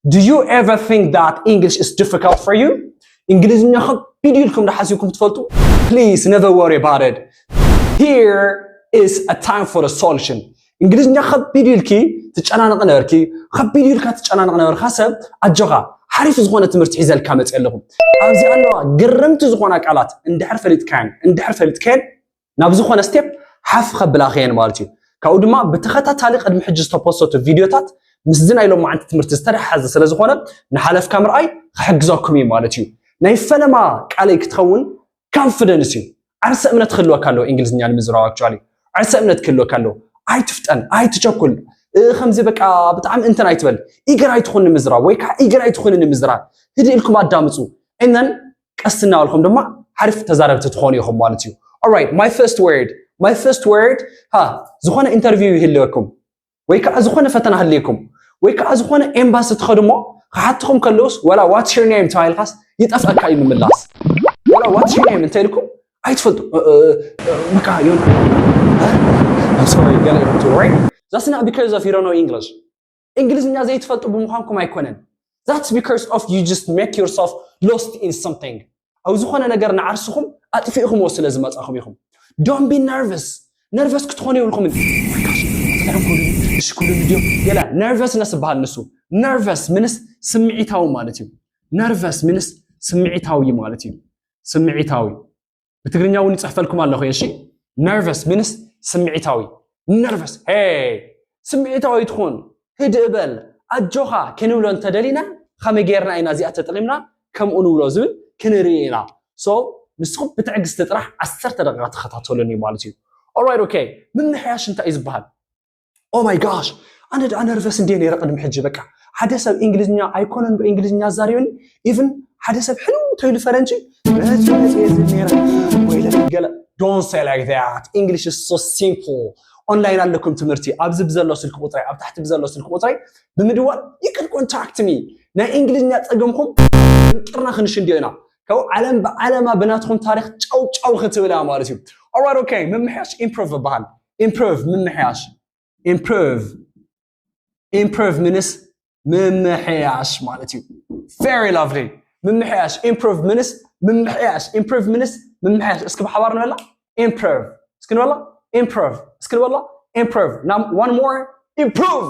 Do you ever think that English is difficult for you? እንግሊዝኛ ከቢድ እዩ ኢልኩም ዶ ሓሲብኩም ትፈልጡ? Please never worry about it. Here is a time for a solution. እንግሊዝኛ ከቢድ እዩ ኢልኪ ትጨናነቕ ነበርኪ፣ ከቢድ እዩ ኢልካ ትጨናነቕ ነበርካ ሰብ፣ ኣጆኻ፣ ሓሪፍ ዝኾነ ትምህርቲ ሒዘልካ መፅእ ኣለኹ። ኣብዚ ኣለዋ ግርምቲ ዝኾና ቃላት እንድሕር ፈሊጥካየን እንድሕር ፈሊጥካየን ናብ ዝኾነ ስቴፕ ሓፍ ከብላኽየን ማለት እዩ። ካብኡ ድማ ብተኸታታሊ ቅድሚ ሕጂ ዝተፖሰቱ ቪድዮታት ምስዚ ናይ ሎማዓንቲ ትምህርቲ ዝተተሓሓዘ ስለ ዝኾነ ንሓለፍካ ምርኣይ ክሕግዘኩም እዩ ማለት እዩ። ናይ ፈለማ ቃለይ ክትኸውን ኮንፊደንስ እዩ። ዓርሰ እምነት ክህልወካ ኣለዎ። እንግሊዝኛ ንምዝራብ ኣክቹዋሊ ዓርሰ እምነት ክህልወካ ኣለዎ። ኣይትፍጠን፣ ኣይትቸኩል። እ፣ ከምዚ በቃ ብጣዕሚ እንትን ኣይትበል። ኢገር ኣይትኹን ንምዝራብ ወይ ከዓ ኢገር ኣይትኹን ንምዝራብ። ህድእ ኢልኩም ኣዳምፁ። እነን ቀስ እናበልኩም ድማ ሓሪፍ ተዛረብቲ ትኾኑ ኢኹም ማለት እዩ። Alright, my first word, my first word. ሃ፣ ዝኾነ ኢንተርቪው ይህልወኩም ወይ ከዓ ዝኾነ ፈተና ህልየኩም ወይ ከዓ ዝኾነ ኤምባሲ ትኸዱ እሞ ክሓትኹም ከለውስ፣ ወላ what's your name ተባሂልካስ ይጠፍኣካ እዩ ምምላስ። ወላ what's your name እንተ ኢልኩም ኣይትፈልጡ። እ፣ እ፣ እ፣ በቃ ይሁን። እ? I'm sorry, ገለ ይፈቱ፣ right? That's not because of you don't know English. እንግሊዝኛ ዘይትፈልጡ ብምዃንኩም ኣይኮነን። That's because of you just make yourself lost in something. ኣብ ዝኾነ ነገር ንዓርስኹም ኣጥፊእኹምዎ ስለ ዝመጻኹም ኢኹም። Don't be nervous. ነርቨስ ክትኾኑ የብልኩምን። እሺ ኩሉ ድዮ? ገለ ነርቨስነስ ዝበሃል ንሱ። ነርቨስ ምንስ ስምዒታዊ ማለት እዩ። ነርቨስ ምንስ ስምዒታዊ ማለት እዩ። ስምዒታዊ። ብትግርኛ እውን ይጽሕፈልኩም ኣለኹ። እሺ፣ ነርቨስ ምንስ ስምዒታዊ። ነርቨስ፣ ሄይ፣ ስምዒታዊ ትኹን፣ ህድእ በል፣ ኣጆኻ ክንብሎ እንተደሊና ከመይ ጌርና ኢና እዚኣ ተጠቒምና ከምኡ ንብሎ ዝብል ክንርኢ ኢና። So ንስኹም ብትዕግስቲ ጥራሕ ዓሰርተ ደቂቃ ተኸታተሉኒ ማለት እዩ። Alright, okay፣ ምምሕያሽ እንታይ እዩ ዝበሃል? Oh my gosh፣ ኣነ ደኣ ነርቨስ እንዴ ነይረ ቅድሚ ሕጂ። በቃ ሓደ ሰብ እንግሊዝኛ ኣይኮነን ዶ እንግሊዝኛ ኣዛሪበኒ? ኢቭን ሓደ ሰብ ሕልው ተይሉ ፈረንጂ መጽ መጽ ነይረ ወይለ ገለ። Don't say like that. English is so simple. ኦንላይን ኣለኩም ትምህርቲ፣ ኣብዚ ብዘሎ ስልኪ ቁፅረይ፣ ኣብ ታሕቲ ብዘሎ ስልኪ ቁፅረይ ብምድዋል you can contact me። ናይ እንግሊዝኛ ፀገምኩም እንቅርና ክንሽንድዮ ኢና። ካብ ዓለም ብዓለማ ብናትኩም ታሪክ ጫው ጫው ክትብላ ማለት እዩ። Alright, okay፣ ምምሕያሽ ኢምፕሮቭ ይበሃል። ኢምፕሮቭ፣ ምምሕያሽ። ኢምፕሮቭ፣ ኢምፕሮቭ ምንስ ምምሕያሽ ማለት እዩ። Very lovely። ምምሕያሽ፣ ኢምፕሮቭ ምንስ ምምሕያሽ፣ ኢምፕሮቭ ምንስ ምምሕያሽ። እስኪ ብሓባር ንበላ። ኢምፕሮቭ። እስኪ ንበላ። ኢምፕሮቭ። እስኪ ንበላ። ኢምፕሮቭ። Now, one more። ኢምፕሮቭ።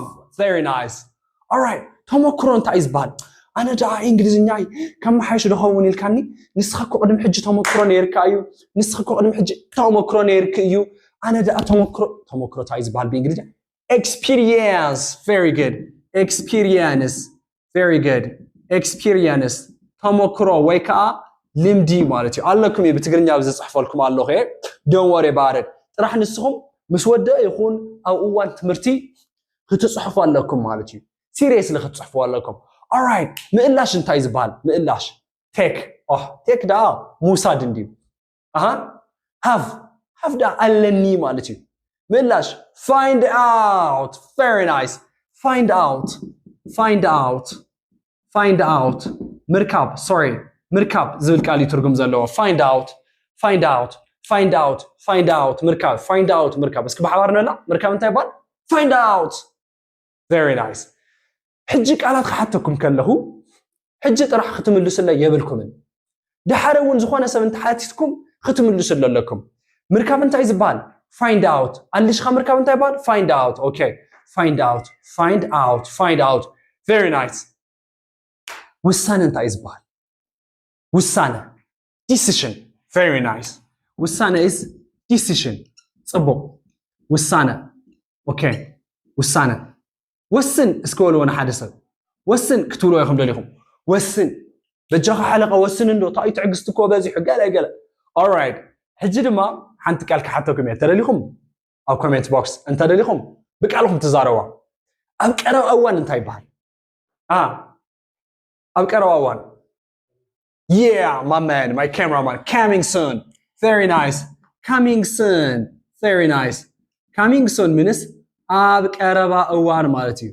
Very nice. Alright፣ ተመክሮ እንታይ እዩ ዝበሃል? ኣነ ደኣ እንግሊዝኛይ ከመሓይሽ ዶ ኸውን ኢልካኒ? ንስኻ እኮ ቅድሚ ሕጂ ተመክሮ ነይርካ እዩ። ንስኻ እኮ ቅድሚ ሕጂ ተመክሮ ነይርክ እዩ። ኣነ ደኣ ተመክሮ፣ ተመክሮ እንታይ እዩ ዝበሃል ብእንግሊዝኛ? Experience. Very good. Experience. Very good. Experience. ተመክሮ ወይ ከዓ ልምዲ ማለት እዩ። ኣለኩም እዩ፣ ብትግርኛ ኣብ ዝፅሕፈልኩም ኣለኹ እየ። Don't worry about it. ጥራሕ ንስኹም ምስ ወደ ይኹን ኣብ እዋን ትምህርቲ ክትፅሕፉ ኣለኩም ማለት እዩ። ሲሪየስሊ ክትፅሕፉ ኣለኩም። Alright፣ ምእላሽ እንታይ ዝበሃል? ምእላሽ ቴክ። ኦህ፣ ቴክ ደኣ ምውሳድ እንድዩ። ኣሃ፣ ሃቭ፣ ሃቭ ደኣ ኣለኒ ማለት እዩ። ምላሽ፣ find out። Very nice. Find out፣ find out፣ find out። ምርካብ፣ ሶሪ፣ ምርካብ ዝብል ቃል እዩ ትርጉም ዘለዎ። Find out፣ find out፣ find out፣ find out፣ ምርካብ፣ find out፣ ምርካብ። እስኪ ብሓባር ንበላ። ምርካብ እንታይ ይባል? Find out። Very nice። ሕጂ ቃላት ክሓተኩም ከለኹ ሕጂ ጥራሕ ክትምልሱለይ የብልኩምን። ድሓር እውን ዝኾነ ሰብ እንተሓቲትኩም ክትምልሱሉ ኣለኩም። ምርካብ እንታይ ዝበሃል? Find out። ኣልሽኻ ምርካብ እንታይ ይበሃል? Find out። Okay። Find out፣ find out፣ find out። Very nice። ውሳነ እንታይ ዝበሃል? ውሳነ፣ decision። Very nice። ውሳነ is decision። ጽቡቕ። ውሳነ። Okay። ውሳነ። ወስን እስኪ በልዎ ንሓደ ሰብ። ወስን ክትብልዎ ኢኹም ደሊኹም። ወስን። በጃኻ ሓለቓ ወስን እንዶ፣ እንታይ ትዕግስቲ እኮ በዚሑ፣ ገለ ገለ። Alright። ሕጂ ድማ ሓንቲ ቃል ክሓተኩም እየ። እንተደሊኹም ኣብ ኮሜንት ቦክስ፣ እንተደሊኹም ብቃልኹም ትዛረቧ። ኣብ ቀረባ እዋን እንታይ ይበሃል? ኣ፣ ኣብ ቀረባ እዋን። Yeah, my man, my cameraman, coming soon. Very nice. Coming soon. Very nice. Coming soon ምንስ ኣብ ቀረባ እዋን ማለት እዩ።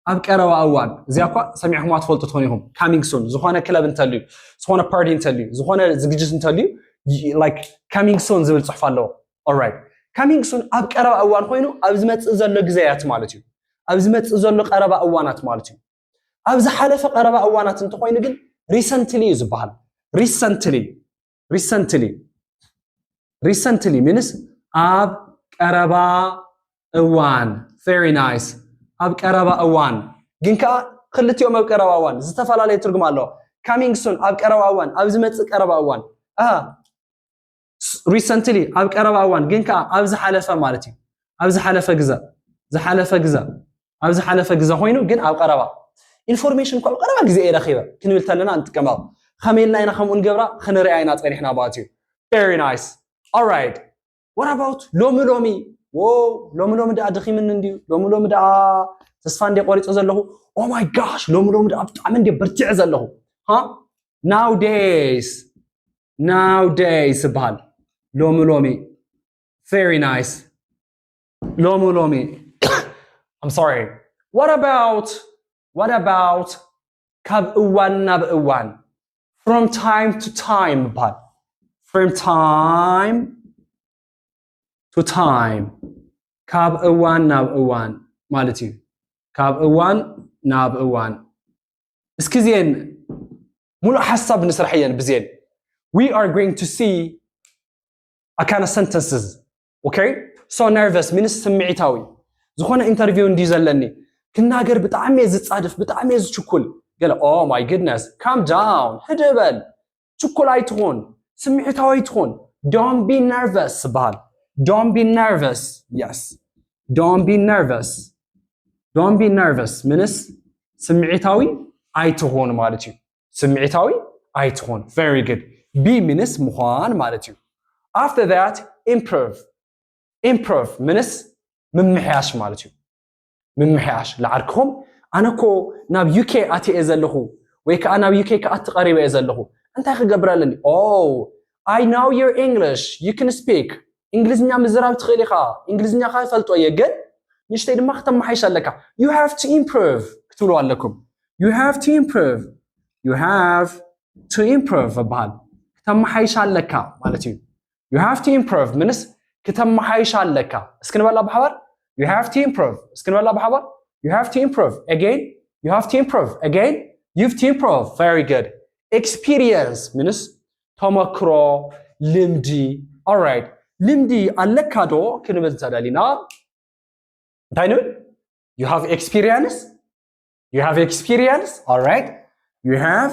ኣብ ቀረባ እዋን። እዚኣ እኳ ሰሚዕኹምዋ ትፈልጡ ትኾኑ ኢኹም። Coming soon። ዝኾነ ክለብ እንተልዩ፣ ዝኾነ ፓርቲ እንተልዩ፣ ዝኾነ ዝግጅት እንተልዩ፣ like coming soon ዝብል ጽሑፍ ኣለዎ። Alright። Coming soon ኣብ ቀረባ እዋን ኮይኑ ኣብ ዝመጽእ ዘሎ ግዜያት ማለት እዩ። ኣብ ዝመጽእ ዘሎ ቀረባ እዋናት ማለት እዩ። ኣብ ዝሓለፈ ቀረባ እዋናት እንተኾይኑ ግን recently እዩ ዝበሃል። Recently፣ recently፣ recently means ኣብ ቀረባ እዋን። Very nice። ኣብ ቀረባ እዋን ግን ከዓ ክልቲኦም ኣብ ቀረባ እዋን ዝተፈላለየ ትርጉም ኣለዎ። Coming soon ኣብ ቀረባ እዋን፣ ኣብ ዝመፅእ ቀረባ እዋን። Recently ኣብ ቀረባ እዋን ግን ከዓ ኣብ ዝሓለፈ ማለት እዩ። ኣብ ዝሓለፈ ግዘ፣ ዝሓለፈ ግዘ፣ ኣብ ዝሓለፈ ግዘ ኮይኑ ግን ኣብ ቀረባ። Information እኮ ኣብ ቀረባ ግዜ እየ ረኺበ ክንብል ተለና ንጥቀመሉ። ከመይ ኢልና ኢና ከምኡ ንገብራ ክንሪኣ ኢና ፀኒሕና ማለት እዩ። Very nice። Alright። What about ሎሚ ሎሚ? ዎ፣ ሎሚ ሎሚ ደኣ ደኺምኒ እንድዩ። ሎሚ ሎሚ ደኣ ተስፋ እንደ ቆሪጸ ዘለኹ። Oh my gosh፣ ሎሚ ሎሚ ደኣ ብጣዕሚ እንደ በርቲዐ ዘለኹ። Huh? Nowadays፣ nowadays ይበሃል። ሎሚ ሎሚ። Very nice። ሎሚ ሎሚ። I'm sorry። What about, what about ካብ እዋን ናብ እዋን? From time to time ይበሃል። From time to time፣ ካብ እዋን ናብ እዋን ማለት እዩ። ካብ እዋን ናብ እዋን። እስኪ እዚኤን ሙሉእ ሓሳብ ንስራሕ እየን ብዜን። We are going to see a kind of sentences. Okay? So nervous means ስምዒታዊ። ዝኾነ interview እንዲ ዘለኒ ክናገር ብጣዕሚ እየ ዝጻድፍ፣ ብጣዕሚ እየ ዝችኩል። ገለ፣ oh my goodness፣ calm down፣ ህድእ በል፣ ችኩል ኣይትኹን፣ ስምዒታዊ ኣይትኹን። Don't be nervous ይበሃል። Don't be nervous። Yes። Don't be nervous። Don't be nervous means ስምዒታዊ ኣይትኹን ማለት እዩ። ስምዒታዊ ኣይትኹን። Very good። Be means ምዃን ማለት እዩ። After that, improve። Improve means ምምሕያሽ ማለት እዩ። ምምሕያሽ። ለዓርክኹም፣ ኣነ እኮ ናብ ዩ ኬ ኣትየ ዘለኹ፣ ወይ ከዓ ናብ ዩ ኬ ክኣቲ ቀሪበ እየ ዘለኹ። እንታይ ክገብር ኣለኒ? Oh, I know your English. You can speak. እንግሊዝኛ ምዝራብ ትኽእል ኢኻ። እንግሊዝኛ ኸኣ ይፈልጦ እየ፣ ግን ንእሽተይ ድማ ክተመሓይሽ ኣለካ። You have to improve ክትብሉ ኣለኩም። You have to improve። You have to improve ይበሃል። ክተመሓይሽ ኣለካ ማለት እዩ። You have to improve means ክተመሓይሽ ኣለካ። እስኪ ንበላ ብሓባር። You have to improve። እስኪ ንበላ ብሓባር። You have to improve። Again። You have to improve። Again። You've to improve። Very good። Experience means ተመክሮ፣ ልምዲ። Alright። ልምዲ ኣለካ ዶ ክንብል እንተደሊና እንታይ ንብል? You have experience? You have experience? Alright። You have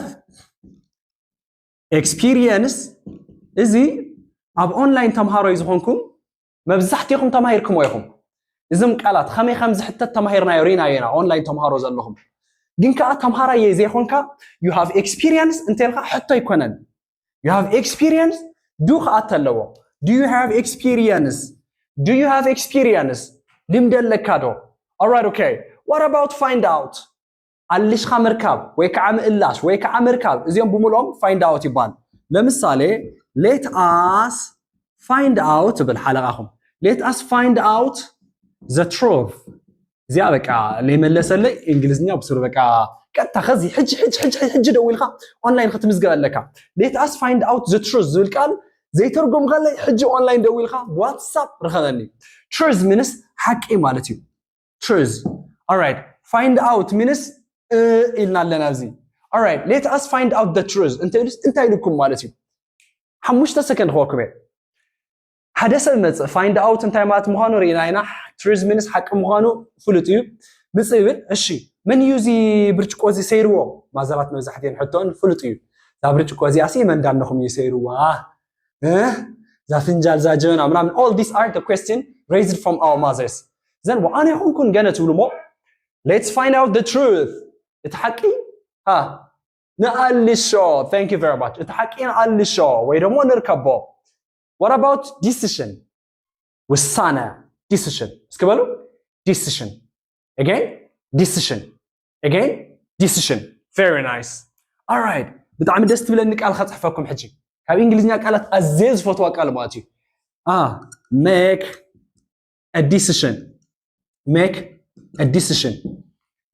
experience። እዚ ኣብ ኦንላይን ተምሃሮ እዩ ዝኾንኩም። መብዛሕትኹም ተማሂርኩሞ ኢኹም። እዞም ቃላት ከመይ ከም ዝሕተት ተማሂርናዮ፣ ርኢናዮ ኢና፣ ኦንላይን ተምሃሮ ዘለኹም። ግን ከኣ ተምሃራይ ዘይኮንካ፣ you have experience እንተልካ ሕቶ ኣይኮነን። You have experience? Do ከኣ ተለዎ። Do you have experience? Do you have experience? ልምዲ ኣለካ ዶ? Alright, okay. What about find out? ኣልሽኻ ምርካብ ወይ ከዓ ምእላሽ ወይ ከዓ ምርካብ፣ እዚኦም ብምልኦም find out ይበሃል። ለምሳሌ let us find out እብል ሓለቓኹም። Let us find out the truth። እዚኣ በቃ ለይመለሰለይ እንግሊዝኛ ብስሩ በቃ ቀጥታ ከዚ ሕጂ ሕጂ ሕጂ ሕጂ ደዊልካ ኦንላይን ክትምዝገብ ኣለካ። Let us find out the truth ዝብል ቃል ዘይተርጎምካለይ ሕጂ ኦንላይን ደዊልካ ብዋትሳፕ ርኸበኒ። Truth means ሓቂ ማለት እዩ። Truth። Alright። Find out means እ ኢልና ኣለና ኣብዚ። Alright። Let us find out the truth እንተ ኢሉስ እንታይ ኢልኩም ማለት እዩ? ሓሙሽተ ሰከንድ ክወኩም እየ። ሓደ ሰብ መጽእ find out እንታይ ማለት ምዃኑ ርኢና ኢና። Truth means ሓቂ ምዃኑ ፍሉጥ እዩ። ምጽእ ይብል፣ እሺ፣ መን እዩ እዚ ብርጭቆ እዚ ሰይርዎ? ማዘራት መብዛሕትኤን ሕቶን ፍሉጥ እዩ። እዛ ብርጭቆ እዚኣ ሲ መን ዳነኹም እዩ ሰይርዋ? እ? እዛ ፍንጃል፣ እዛ ጀበና ምናምን። All these are the question raised from our mothers. ዘን ኣነ ይኹንኩን ገለ ትብሉ እሞ let's find out the truth። እቲ ሓቂ፣ ሃ፣ ንኣልሾ። Thank you very much። እቲ ሓቂ ንኣልሾ ወይ ደግሞ ንርከቦ። What about decision? ውሳነ፣ decision። እስኪ በሉ፣ decision። Again፣ decision። Again፣ decision። Very nice። Alright። ብጣዕሚ ደስ ትብለኒ ቃል ከጽሕፈኩም ሕጂ። ካብ እንግሊዝኛ ቃላት ኣዝየ ዝፈትዋ ቃል ማለት እዩ። አ፣ make a decision። Make a decision።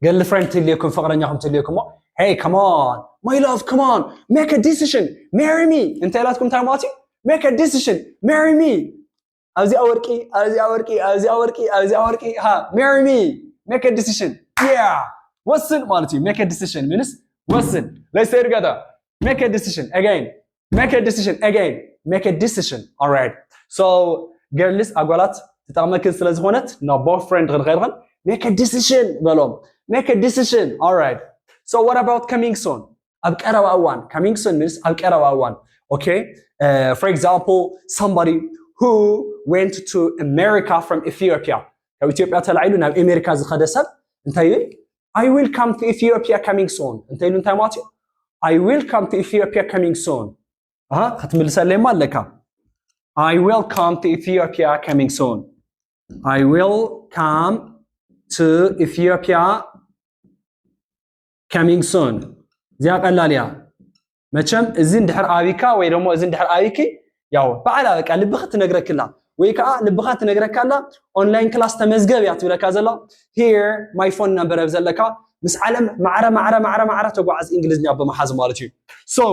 Girlfriend ትልየኩም፣ ፍቕረኛኹም ትልየኩም እሞ፣ hey, come on, my love, come on, make a decision, marry me እንተ ኢላትኩም እንታይ ማለት እዩ? Make a decision, marry me። ኣብዚኣ ወርቂ፣ ኣብዚኣ ወርቂ፣ ኣብዚኣ ወርቂ፣ ኣብዚኣ ወርቂ፣ ሃ፣ marry me, make a decision። Yeah። ወስን ማለት እዩ። Make a decision means ወስን። Let's say it together. Make a decision again. Make a decision again. Make a decision. All right. So girls ኣጓላት ትጠቕመክን ስለ ዝኾነት ናብ boyfriend ክንኸይድኽን make a decision በሎም። Make a decision. All right. So what about coming soon? ኣብ ቀረባ እዋን። Coming soon means ኣብ ቀረባ እዋን። Okay. Uh, for example, somebody who went to America from Ethiopia. ካብ ኢትዮጵያ ተላዒሉ ናብ ኣሜሪካ ዝኸደ ሰብ እንታይ ይብል? I will come to Ethiopia coming soon. እንታይ ኢሉ እንታይ ማለት እዩ? I will come to Ethiopia coming soon. ኣሃ ክትምልሰለይማ ኣለካ። I will come to Ethiopia coming soon. I will come to Ethiopia coming soon. እዚኣ ቀላል እያ። መቸም እዚ እንድሕር ኣቢካ ወይ ደሞ እዚ እንድሕር ኣቢኪ ያው ባዕላ በቃ ልብኺ ትነግረክላ ወይ ከዓ ልብኻ ትነግረካላ። ኦንላይን ክላስ ተመዝገብ እያ ትብለካ ዘላ። Here my phone number ኣብ ዘለካ ምስ ዓለም ማዕረ ማዕረ ማዕረ ማዕረ ተጓዓዝ እንግሊዝኛ ብምሓዝ ማለት እዩ። So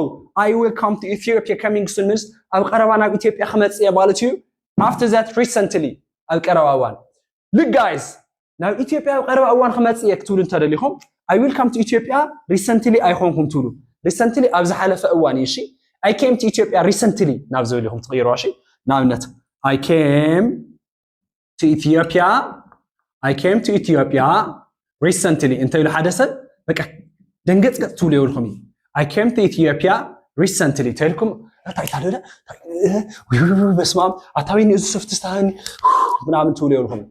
I will come to Ethiopia coming soon means ኣብ ቀረባ ናብ ኢትዮጵያ ክመፅእ እየ ማለት እዩ። After that recently ኣብ ቀረባ እዋን። Look guys, ናብ ኢትዮጵያ ኣብ ቀረባ እዋን ክመፅእ እየ ክትብሉ እንተደሊኹም I will come to Ethiopia recently ኣይኮንኩም ትብሉ። Recently ኣብ ዝሓለፈ እዋን እዩ። እሺ I came to Ethiopia recently ናብ ዝብል ኢኹም ትቕይርዋ። እሺ ንኣብነት I came to Ethiopia I came to Ethiopia recently እንተ ኢሉ ሓደ ሰብ በቃ ደንገፅገፅ ትብሉ የብልኩም እዩ። I came to Ethiopia recently ተልኩም እንታይ ታደለ በስማም ኣታዊ ንእዚ ሶፍት ስታኒ ምናምን ትብሉ የብልኩም።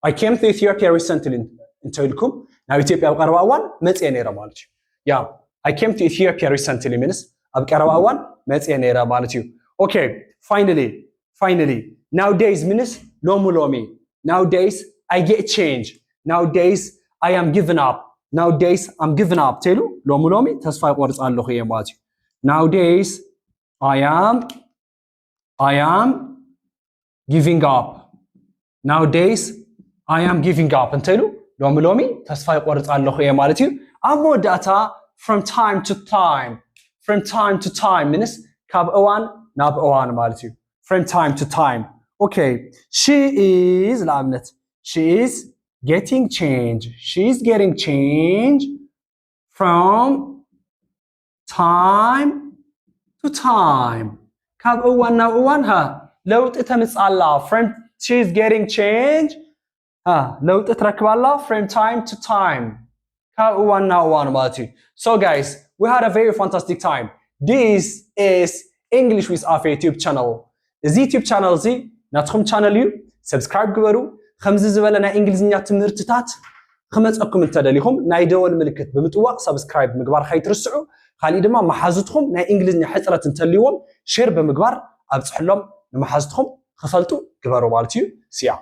I came to Ethiopia recently እንተ ኢልኩም ናብ ኢትዮጵያ ኣብ ቀረባ እዋን መፅየ ነይረ ማለት እዩ። ያ I came to Ethiopia recently means ኣብ ቀረባ እዋን መፅየ ነይረ ማለት እዩ። Okay, finally, finally, nowadays means ሎሚ ሎሚ። Nowadays I get change. Nowadays I am giving up. Nowadays I'm giving up ተሉ ሎሚ ሎሚ ተስፋ ይቆርፅ ኣለኹ እየ ማለት እዩ። Nowadays I am I am giving up. Nowadays I am giving up እንተሉ ሎሚ ሎሚ ተስፋ ይቆርፅ ኣለኹ እየ ማለት እዩ። ኣብ መወዳእታ from time to time, from time to time means ካብ እዋን ናብ እዋን ማለት እዩ። From time to time. Okay, she is ንኣብነት she is getting change. She is getting change from time to time. ካብ እዋን ናብ እዋን ሃ ለውጢ ተምፅእ ኣላ። From she is getting change ሃ ለውጢ ትረክብ ኣላ from time to time ካብ እዋን ናብ እዋን ማለት እዩ። So guys, we had a very fantastic time. This is English with Afe YouTube channel. እዚ YouTube channel እዚ ናትኩም channel እዩ። Subscribe ግበሩ። ከምዚ ዝበለ ናይ እንግሊዝኛ ትምህርትታት ክመፀኩም እንተደሊኹም ናይ ደወል ምልክት ብምጥዋቕ subscribe ምግባር ከይትርስዑ። ካሊእ ድማ መሓዙትኩም ናይ እንግሊዝኛ ሕፅረት እንተልይዎም share ብምግባር ኣብፅሕሎም፣ ንመሓዙትኩም ክፈልጡ ግበሩ ማለት እዩ። See ya.